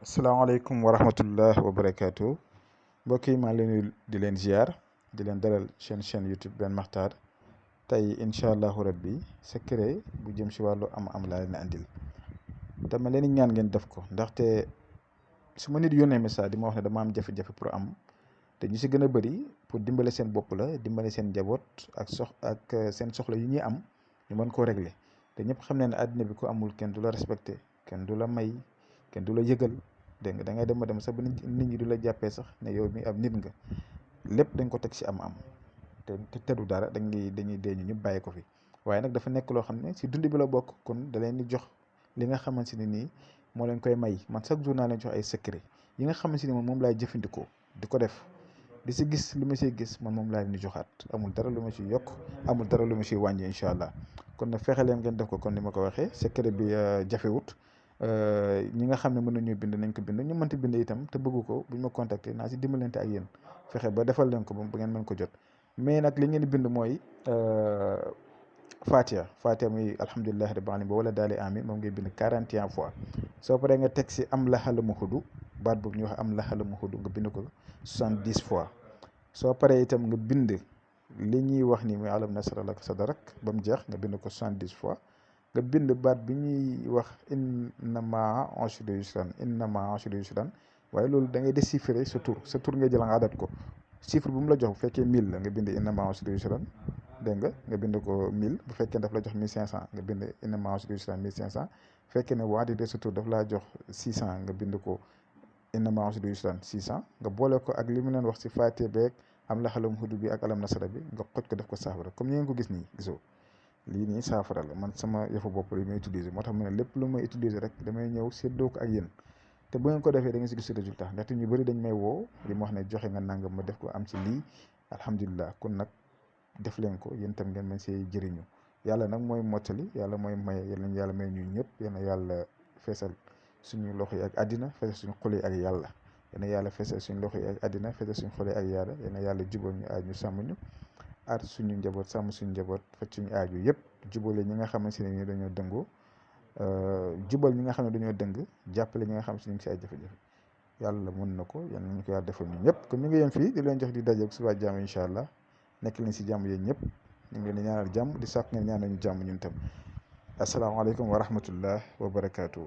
asalaamaaleykum wa rahmatullah wa barakaatu mbokk yi maa leen di leen ziar di leen dalal chaîne YouTube Ben Makhtar tey incha allahu rabbi secret bu jëm si wàllu am laa leen andil dama leen ñaan ngeen def ko ndaxte su ma nit yónnee message di ma wax ne dama am jafe-jafe pour am te ñu si gën a bëri pour dimbale seen bopp la dimbale seen njaboot ak seen soxla yu ñuy am ñu mën koo régler te ñëpp xam ne ne àddina bi ko amul kenn du la respecté kenn du la may kenn du la yëgal. dégg nga da ngay dem a dem sax ba nit ñi du la jàppee sax ne yow mi am nit nga lépp dañ ko teg ci am te teddu dara dañuy dee ñu ñëpp bàyyi ko fi waaye nag dafa nekk loo xam ne si dund bi la bokk kon da leen di jox li nga xamante ne nii moo leen koy may man chaque jour naa leen jox ay secret yi nga xamante ni moom laay jëfandikoo di ko def di si gis li ma siy gis man moom laa leen di joxaat amul dara lu ma siy yokk amul dara lu ma siy wàññi incha allah kon nag fexe leen ngeen def ko kon ni ma ko waxee secret bi jafewut ñi nga xam ne mën nañu bind nañ ko bind ñu mënti bind itam te bëgg ko buñ ma contacter naa si dimbalante ak yéen fexe ba defal leen ko ba ngeen mën ko jot mais nag li ngeen bind mooy Fatiha muy alhamdulillahi rabbil alamin ba wala daali amin moom ngay bind 41 fois soo paree nga teg si am laxala mu xudu baat boobu ñuy wax am laxala mu xudu nga bind ko 70 fois soo paree itam nga bind li ñuy wax ni muy alam nasrah laka sadrak ba mu jeex nga bind ko 70 fois nga bind baat bi ñuy wax inna maa usri yusran waaye loolu da ngay déchiffrer sa tur nga jël nga adat ko chiffre bu mu la jox bu fekkee 1000 la nga bind inna maa usri yusran dégg nga bind ko 1000 bu fekkee daf la jox 1500 nga bind inna maa usri yusran 1500 bu fekkee ne waati de sa tur daf laa jox 600 nga bind ko inna maa usri yusran 600 nga boole ko ak li mu leen wax si Faatiha beeg am la xalam hudu bi ak alam nasara bi nga xoj ko def ko saafara comme ni ngeen ko gis nii gisoo lii nii saafara la man sama yëfu bopp li may utiliser moo tax mu ne lépp lu may utiliser rek damay ñëw séddoo ko ak yéen te bu ngeen ko defee da ngeen si gis résultat ndaxte ñu bëri dañ may woo li ma wax ne joxe nga nangam ma def ko am ci lii alhamdulilah kon nag def leen ko yéen tam ngeen mën see jëriñu yàlla nag mooy mottali yàlla mooy maye yàlla may ñu ñëpp yal na yàlla feesal suñu loxo yi ak àddina feesal suñu xol yi ak yàlla yal na yàlla feesal suñu loxo yi ak àddina feesal suñu xol yi ak yàlla yal na yàlla jubal ñu aaj ñu sàmm ñu aar suñu njaboot sàmm suñu njaboot faj suñu aaju yëpp jubale ñi nga xamante ne ni dañoo dëngoo jubal ñi nga xam ne dañoo dëng jàppale ñi nga xam si ñu ngi si ay jafe-jafe yàlla mën na ko yal nañu ko yàlla defal ñu ñëpp kon ñu ngi yem fii di leen jox di dajeeg suba jàmm incha allah nekk leen si jàmm yéen ñëpp ñu ngi leen di ñaanal jàmm di sàkk ngeen ñaanal ñu jàmm ñun tam asalaamaaleykum wa rahmatullah wa barakaatu.